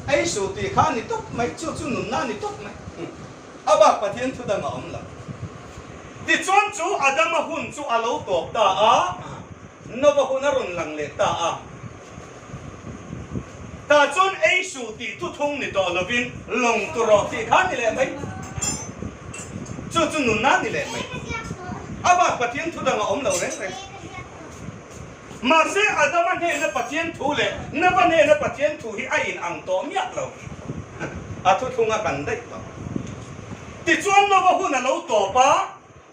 Ei suh tih kha a ni tawp mai, chu chu nunna a ni tawp mai. A bak Pathian thu dang a awm lo. Tichuan chu Adama hun chu a lo tawp ta a, Nova hun a rawn lang leh ta a. Tah chuan ei suh tih thuthung ni tawh lovin lawng tu rawh tih kha a ni leh mai. Chu chu nunna a ni leh mai. A bak Pathian thu dang a awm lo reng reng. Mahse Adama hnena Pathian thu leh Nova hnena Pathian thu hi a in ang tawh miah lo. A thuthlung a kan daih tawh. Tichuan Nova hun a lo tawp a,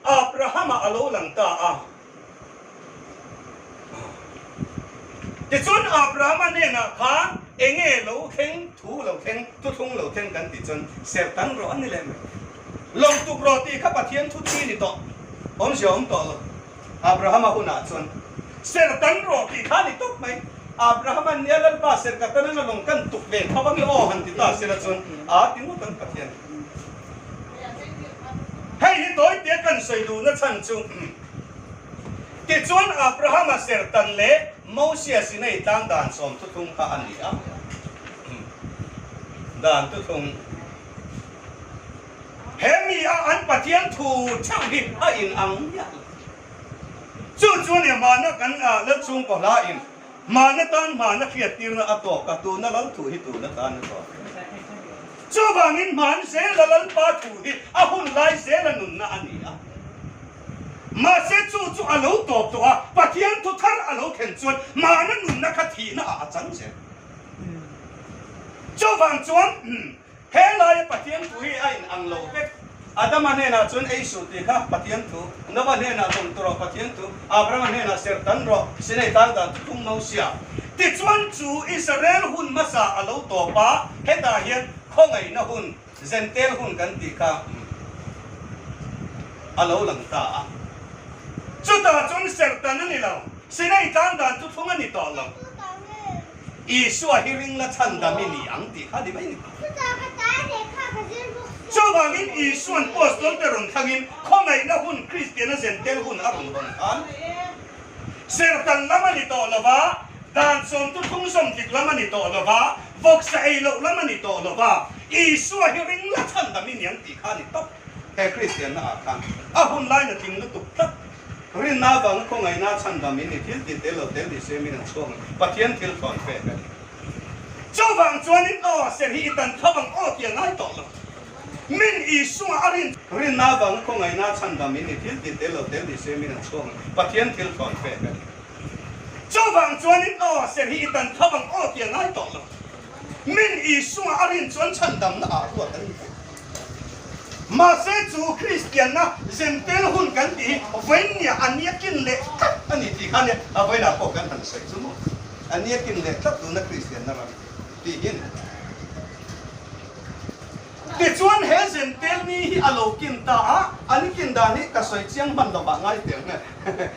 Abrahama a lo lang ta a. Tichuan Abrahama hnenah khan enge lo thleng thu lo thleng, thuthlung lo thleng kan tih chuan serhtan rawh a ni leh mai. Lawng tuk rawh tih kha Pathian thu thi ni tawh, awmzia awm tawh lo. Abrahama hunah chuan serhtan rawh tih kha a ni tawp mai. Abrahama nia Lalpa serh ka tan anga lawng kan tuk ve tho ange aw han ti ta sela chuan a ti ngawt ang Pathian. Hei hi tawitea kan sawi duhna chhan chu tichuan Abrahama serhtan leh Mosia Sinai tlang dan 33 kha a ni a, dan thuthlung. He mi a an Pathian thu theuh hi a in ang miah lo. Chu chu nia hmana kan lal chhungkaw hla in hmana tan hmana hriattirna a tawk a, tuna lal thu hi tuna tan a tawk. Chuvangin hman zela Lalpa thu hi a hun lai zela nunna a ni a. Mahse chu chu a lo tawp tawh a, Pathian thu thar a lo thlen chuan hmana nunna kha thihna ah a chang zel. Chuvang chuan He laia Pathian thu hi a in ang lo vek. Adama hnenah chuan ei suh tih kha Pathian thu, Nova hnenah lawm tur rawh Pathian thu, Abrahama hnenah serh tan rawh, Sinai tlang dan chu thung Mosia. Tichuan chu Israel hun hmasa a lo tawp a, hetah hian khawngaihna hun, Zentel hun kan tih kha a lo lang ta a. Chutah chuan serh tan a ni lo, Sinai tlang dan chu thung a ni tawh lo. Isua hi ring la chhandam i ni ang tih kha ni mai ni. Chuvangin Isua'n Apostol-te rawn thlangin khawngaihna hun Kristiana zentel hun a rawn hawn khan serhtan lam a ni tawh lo va, dan sawmtu thungzawm dik lam a ni tawh lo va, vawksa ei loh lam a ni tawh lo va, Isua hi ring la chhandam i ni ang tih kha a ni tawp. He Kristianna ah khan a hun laina tling lutuk tlat. Rinna avanga khawngaihna chhandam in i thil tih tel lo tel ni se min an chhuak ang. Pathian thil thawn pek a ni. Chuvang chuanin aw ser hi i tan tho ang aw tih a ngai tawh lo. Min Isua a rin. Rinna avanga khawngaihna chhandam in i thil tih tel lo tel ni se min an chhuak ang. Pathian thil thawn pek a ni. Chuvang chuanin aw ser hi i tan tho ang aw tih a ngai tawh lo. Min Isua a rin chuan chhandamna ah ruat an ni thei. Mahse chu Kristianna zentel hun kan tih hi vawinia a niakin leh tlat a ni tih kha nia a vawiinah pawh kan han sawi chu maw? A niakin leh tlat tuna Kristianna ram tih hi a ni. Tichuan he zentel ni hi a lo kin ta a, an kin dan hi ka sawi chiang hman lovah ngai tel nge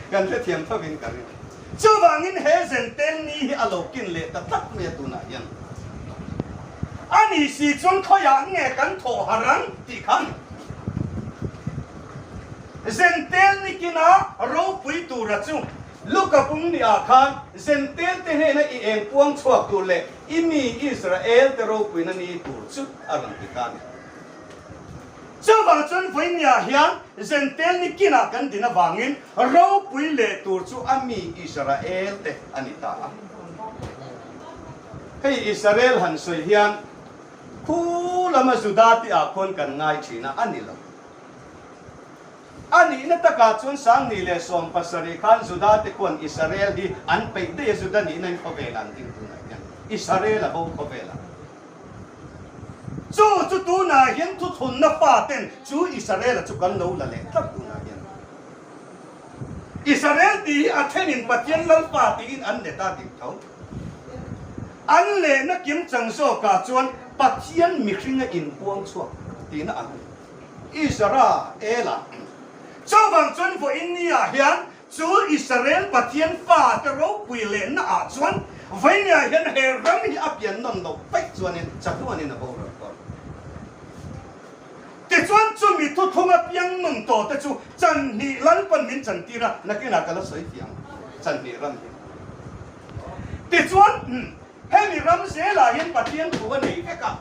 kan hrethiam thovin ka ring. Chuvangin he zentel ni hi a lo kin leh ta tlat mai a tunah hian. A ni si chuan khawiah nge kan thawh har ang tih kha a ni. Zentel ni kina ropui tura chu Luka pum ni ah khan Zentel te hnena i eng puang chhuak tur leh i mi Israel te ropuina ni tur chu a rawn ti ta a ni. Chuvang chuan vawinia hian Zentel ni kinah kan din avangin ropui leh tur chu a mi Israel te a ni ta a. Hei Israel han sawi hian khu lama Juda tih ah khuan kan ngai thin a, a ni lo. A nihna takah chuan 2017 khan Juda te khuan Israel hi an peih daih a, Juda nihna in khawvelah an ding tunah hian Israel a bo khawvelah. Chu chu tunah hian thuthlunna faten chu Israel-a chu kan lo la leh tlat tunah hian. Israel tih hi a thenin Pathian Lalpa tiin an let a dik tho. An lehna kim chang zawkah chuan Pathian mihringa inpuang chhuak tihna an ni. Israel-a. Chuvang chuan vawiin niah hian Chu Israel Pathian fate ropui lehna ah chuan Vainia hian he ram hi a pian nawn loh paih chuanin chatuanin a boral dawn. Tichuan chumi thuthlung a piang nawn tawh te chu chanhnih Lalpan min chantir a, nakinah ka la sawi fiah ang chanhnih ram hi. Tichuan. Hemi ram zelah hian Pathian thu a nei vek a.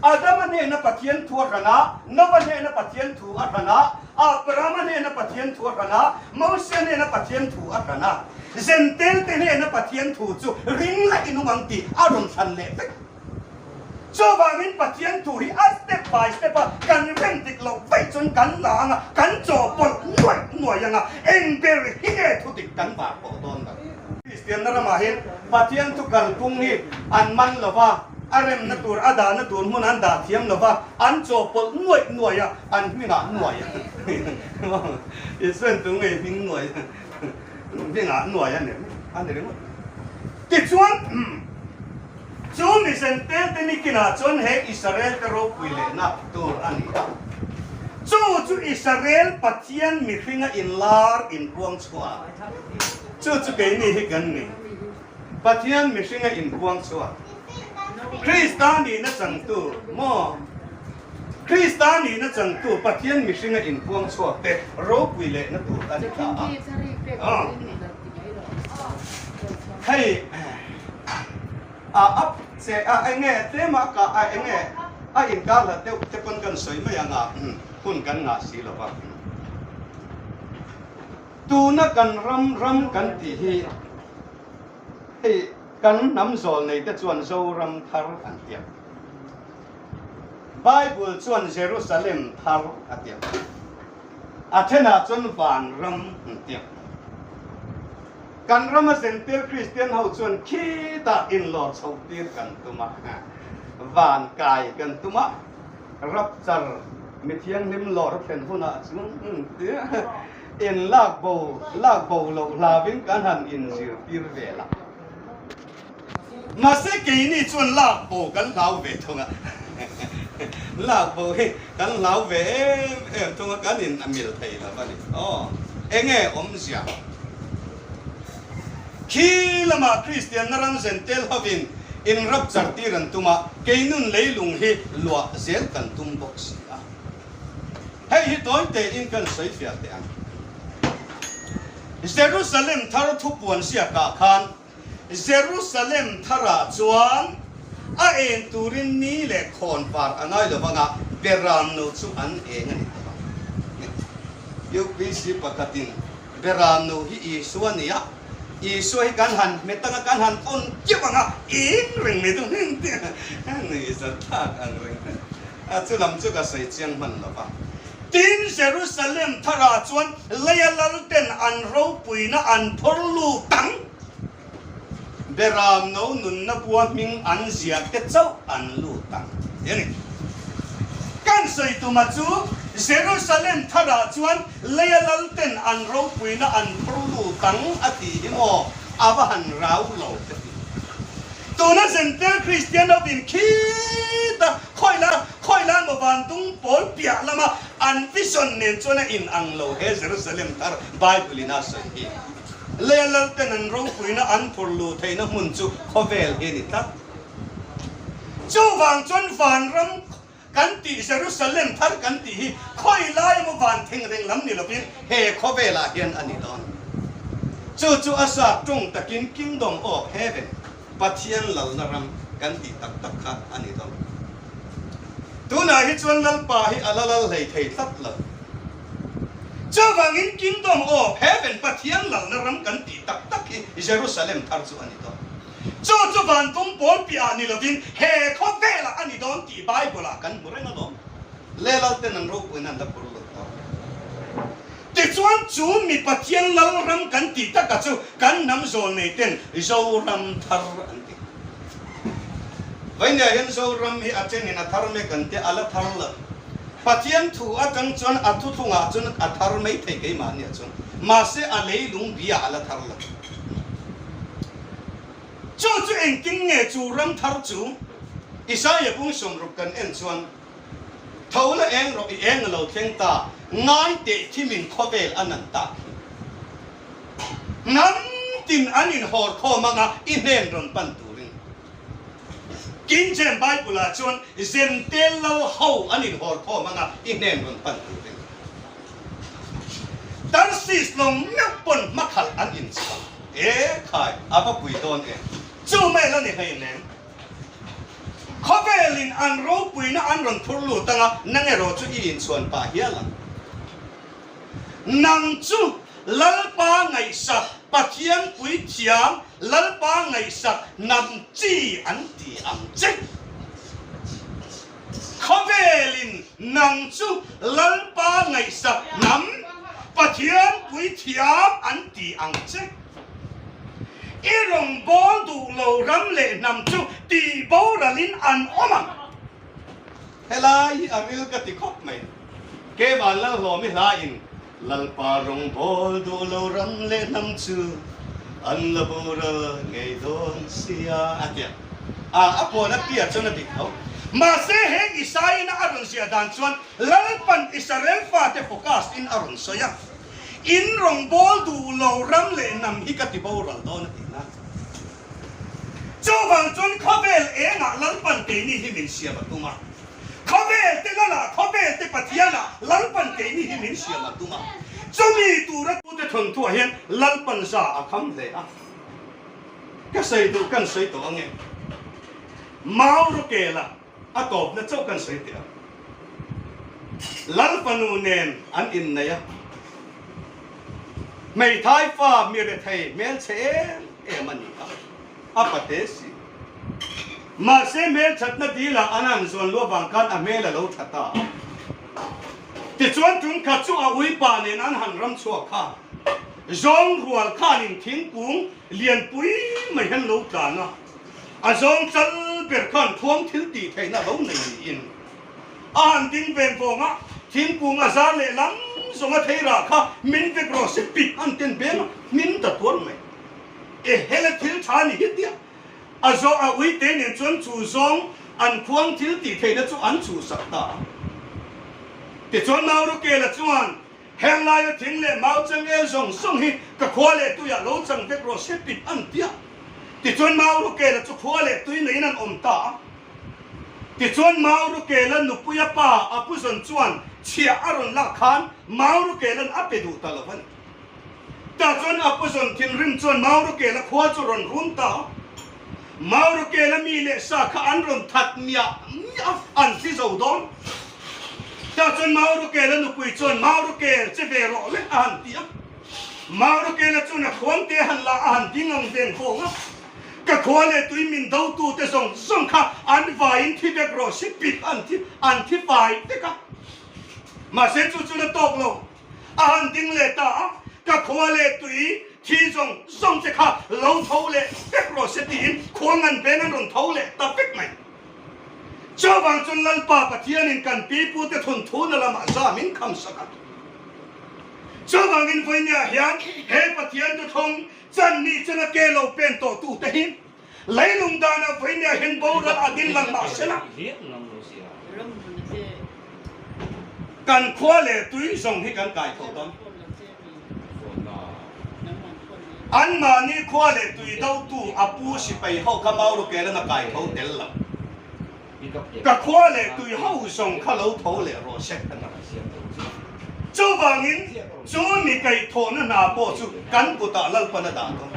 Adama hnena Pathian thu a hran a, Nova hnena Pathian thu a hran a, Abrahama hnena Pathian thu a hran a, Mosia hnena Pathian thu a hran a. Zentelte hnena Pathian thu chu ring la inum ang tih a rawn hran leh vek. Chuvangin Pathian thu hi a step by step a kan rem dik loh vaih chuan kan la ang a, kan chawhpawlh nuaih nuaih ang a, eng ber hi nge thu dik kan var pawh dawn lo. Kristianna ramah hian Pathian thu kalphung hi an man lo va, a remna tur, a dahna tur hmun an dah thiam lo va, an chawhpawlh nuaih nuaih a, an hmingah nuaih a. Isuan tu ngei hming nuaih hmingah nuaih a ni a ni ringawt. Tichuan. Chu misen telte nikinah chuan he Israel te ropui lehna tur a ni a. Chu chu Israel Pathian mihringa inlar inpuang chhuak. Chu chu keini hi kan ni. Pathian mihringa inpuang chhuak. Krista nihna changtu maw? Krista nihna changtu Pathian mihringa inpuang chhuak te ropui lehna tur a ni ta a. Hei a up che a enge tlema ka a enge a inkar hlat deuh te pawn kan sawi mai anga hun kan ngah si lo va. Tuna kan ram ram kan tih hi hei kan hnam zawl nei te chuan Zoram thar an ti a. Bible chuan Jerusalem thar a ti a. A thenah chuan vanram an ti a. Kan rama zentir Kristian ho chuan khitah inlawr chho tir kan tum a, van kai kan tum a, rapchar mithianghlim lawr a thlen hunah chuan in lak bo lak bo loh hlavin kan han inzirtir vel a. Mahse keini chuan lak bo kan hlau ve thung a, lak bo hi kan hlau ve em em thung a, kan in a mil thei lo a ni. Aw, enge awmzia? Khi lamah Kristianna ram zen tel hovin in rap char tir an tum a, keinun leilung hi luah zel kan tum bawk si a. Hei hi tawi tein kan sawi fiah teh ang. Jerusalem thar thupuan ziakah khan Jerusalem tharah chuan a eng turin ni leh khawn par a ngai lo vanga Beramno chu an eng a ni tawh ang. UPC pakhatin Beramno hi Isua a ni a, Isua hi kan han hmet anga kan han on keuh anga eng reng mai chu heng te a ni zat thlak ang reng a chu lam chu ka sawi chiang hman lo va. Tin, Jerusalem tharah chuan leia lalten an ropuina an phawr lut ang. Beramno nunna bua hming an ziah te chauh an lut ang ti a ni. Kan sawi tuma chu Jerusalem tharah chuan leia lalten an ropuina an phawr lut ang a tih hi maw a va han rau lo ka ti. Tuna Zentel Kristian hovin khita khawila khawila maw vandung pawl piah lama an vision nen chuan a in ang lo he Jerusalem thar Bible in a sawi hi. Lei lalten an ropuina an phur luh theihna hmun chu khawvel hi a ni tlat. Chuvang chuan vanram kan tih Jerusalem thar kan tih hi khawi lai emaw van thengreng lam ni lovin he khawvelah hian a ni dawn. Chu chu a sap ṭawng takin Kingdom of Heaven, Pathian lalna ram kan tih tak tak kha a ni dawn. Tunah hi chuan Lalpa hi a la lal hlei thei tlat lo. Chuvangin Kingdom of Heaven, Pathian lalna ram kan tih tak tak hi Jerusalem thar chu a ni dawn. Chu chu van tum pawl piahah ni lovin he khawvelah a ni dawn tih Bible-ah kan hmu reng alawm. Lelalten an ropuina an la phur lut tawh. Tichuan chu mi Pathian lal ram kan tih taka chu kan hnam zawl nei ten Zoram thar an ti. Vawinia hian Zoram hi a chenin a thar mek an tia, a la thar lo. Pathian thu atang chuan a thuthlungah chuan a thar mai thei keimahniah chuan, mahse a leilung biah a la thar lo. Chu chu engtin nge chu ram thar chu Isaia bung 60 kan en chuan, Tho la eng rawh i eng a lo thleng ta, ngai teh thimin khawvel a nan tak hi. Hnam tin an inhawr khawm anga i hnen rawn pan turin. King James Bible ah chuan Zentel lal ho an inhawr khawm anga i hnen rawn pan turin. Tarsis lawng meuh pawn hmakhalh an inchhang. E khai, a va pui dawn em? Chu mai la ni hleinem. Khawvelin an ropuina an rawn phur lut anga nang erawh chu i inchhuan pah hial ang. Nang chu Lalpa ngaihsak Pathian puithiam Lalpa ngaihsak hnam chi an ti ang che. Khawvelin nang chu Lalpa ngaihsak hnam Pathian puithiam an ti ang che. I rawngbâwl duh lo ram leh hnam chu tih boralin an awm ang. Helai hi a ril ka ti khawp mai. Keimah Lalhlawmi hlain Lalpa rawngbâwl duh lo ram leh hnam chu an la boral ngei dawn sia a ti a. A, a puan a piah chuan a dik tho. Mahse heng Isaiah-na a rawn ziah dan chuan Lalpan Israel fate focus in a rawn sawi a. In rawngbâwl duh lo ram leh hnam hi ka ti boral dawn a tih na. Chuvang chuan khawvel engah Lalpan keini hi min siam a tum a. Khawvel te Lalah, khawvel te Pathianah Lalpan keini hi min siam a tum a. Chumi tura tute thawnthuah hian Lalpan za a kham hle a. Ka sawi duh kan sawi tawh ange. Maurawkela a tawpna chauh kan sawi teh ang. Lal fanu nen an inneih a, hmeithai fa mi rethei hmelchhe em em a ni a, a pate si. Mahse hmelthatna dilah an han zuan luah vang khan a hmel a lo tha ta a. Tichuan tumkhat chu a uipa nen an han ram chhuak kha zawng rual khanin thingkung lianpui mai hian lo tlan a. A zawng chal ber khan khuang thil tih theihna lo nei niin a han ding veng vawng a, thingkung a zar leh lam zawng a thei rah kha min vek rawh se pit an ten beng a, hmin ta tuar mai. E hele thil tha ni hi tia a zawh a uite nen chuan chu zawng an khuang thil tih theihna chu an chhuhsak ta a. Tichuan Maurukela chuan Heng laia thing leh mau changel zawng zawng hi ka khua leh tuiah lo chang vek rawh se pit an ti a. Tichuan mau Rukela chu khua leh tui neiin an awm ta a. Tichuan mau Rukela nupuia pa a pu zawn chuan chhiah a rawn lak khan mau Rukela'n a pe duh ta lo a ni. Tah chuan a pu zawn thinrim chuan mau Rukela khua chu rawn run ta a. Mau Rukela mi leh sa kha an rawn that miah miah a, an thi zo dawn. Tah chuan Maurukela nupui chuan, Maurukel, che ve rawh le, a han ti a. Maurukela chuan a khuangte a han la a han ding ang veng vawng a. Ka khua leh tui min dotute zawng zawng kha an vaiin thi vek rawh si pit an thi, an thi fai vek a. Mahse chu chuan a tawk lo. A han ding leh ta a, Ka khua leh tui thi zawng zawng che kha lo tho leh vek rawh se tiin khuang an beng an rawn tho leh ta vek mai. Chuvang chuan Lalpa Pathianin kan pipute thawnthu na lamah za min kham sak a. Chuvangin vawinia hian he Pathian thuthlung chan ni chana ke lo pen tawh tute hi leilung danah vawinia hian boral a din lang mah sela, kan khua leh tui zawng hi kan kai tho dawn. Anmahni khua leh tui dotu a pu sipai ho kha Maurukelan a kai tho tel lo. Ka khua leh tui ho zawng kha lo tho leh rawh se a ti. Chuvangin chu mi kaihthawhna hna pawh chu kan kutah Lalpan a dah dawn.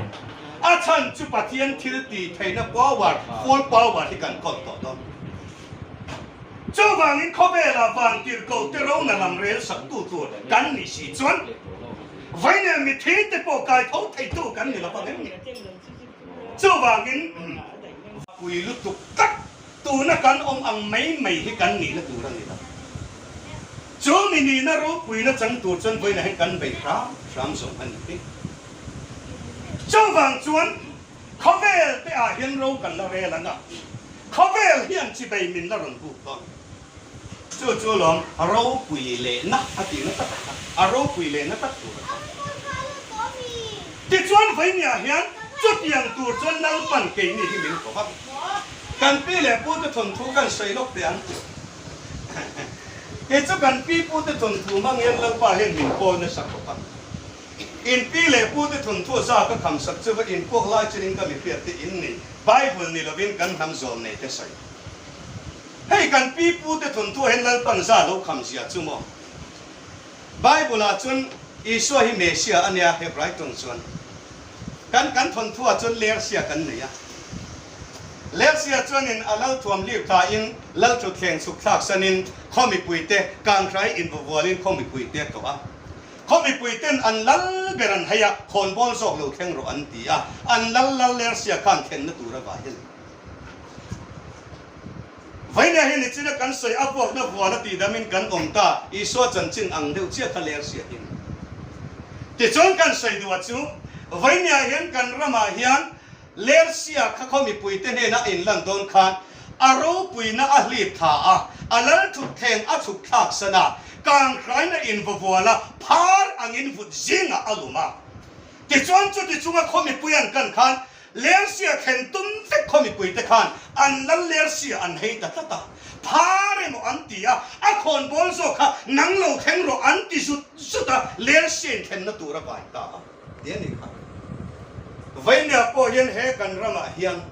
A chhan chu Pathian thil tih theihna power, full power hi kan kawl tawh dawn. Chuvangin khawvelah vantirhkoh te rona lam rel saktu tur kan nih si chuan vawiin mithi te pawh kai tho theitu kan ni lovang em ni? Chuvangin pui lutuk tak tuna kan awm ang mai mai hi kan nihna tur a ni lo. Chu mi nihna ropuina chang tur chuan vawiinah hian kan bei hram hram zawng a ni hi. Chuvang chuan Khawvel te ah hian ro kan la rel ang a, khawvel hian chibei min la rawn buk dawn. Chu chu lawm ropui lehna a tihna tak a kha, a ropui lehna tak tur a kha. Tichuan vawinia hian chutiang tur chuan Lalpan keini hi min ko va. Kan pi leh pu te thawnthu kan sawi lawk teh ang. Kei chu kan pi pu te thawnthu hmang hian Lalpa hian min pawl nasa khawp a. In pi leh pu te thawnthu za ka kham sak chu va in puak lai chunin ka mi hriat te in ni, Bible ni lovin kan hnam zawm nei te sawi. Hei kan pi pu te thawnthu hian Lalpan za lo kham zia chu maw? Bible ah chuan Isua hi Messiah a nia Hebrai tawng chuan. Kan kan thawnthu ah chuan lersia kan nei a. Lersia chuanin a lal thuam hlip thlain lal thutthleng chhuk thlak sanin khaw mipuite kanghrâi invuvualin khaw mipuite a tlawh a. Khaw mipuiten an lal ber an hei a, khawnbawl zawk lo thleng rawh an ti a, an lal lal Lersia khan thlenna tur a vai a ni. Vawinia hi nichina kan sawi a vuakna vual a tihdamin kan awm ta, Isua chanchin ang deuh chiah kha Lersia hi a ni. Tichuan kan sawi duh a chu, Vawinia hian kan ramah hian Lersia kha khaw mipuite hnena a inlan dawn khan a ropuina a hlip tha a, a lal thutthleng a chhuk thlak san a, kangkraina invavual a, phar angin vut zingah a lum a. Tichuan chuti chunga khaw mipui an kan khan Lersia thlen tum vek khaw mipuite khan an lal Lersia an hei ta tlat a, phar emaw an ti a, a khawnbawl zawk kha nang lo thleng rawh an ti zut zut a, Lersia inthlenna tur a vai ta a. Ti a nih kha. Vawinia pawh hian he kan ramah hian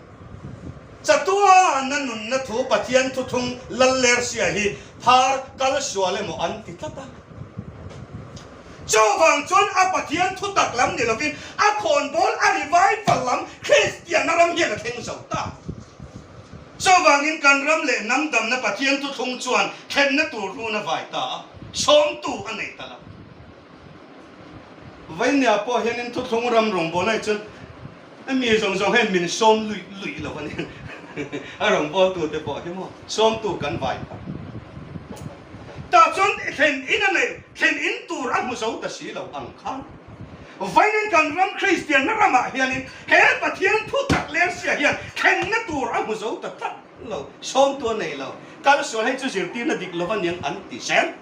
chatuana nunna thu Pathian thuthung lal lersia hi phar kal sual emaw an ti tlat a. Chuvang chuan a Pathian thu tak lam ni lovin a khawnbawl a revival lam Kristianna ram hian a thleng zo ta. Chuvangin kan ram leh hnam damna Pathian thuthlung chuan thlenna tur run a vai ta a, sawmtu a nei ta lo. Vainia pawh hianin thuthlung ram rawngbawlna hi chuan mi zawng zawng hian min sawm luih luih lo a ni. A rawngbawltute pawh hi maw sawmtu kan vai phah. Tah chuan thlen in a neih, thlen in tur a hmu zo ta si lo ang khan. Vainin kan ram Kristianna ramah hianin he Pathian thu tak lersia hian thlenna tur a hmu zo ta tlat lo, sawmtu a nei lo. Kal sual hei chu zirtirna dik lo a niang an ti zel.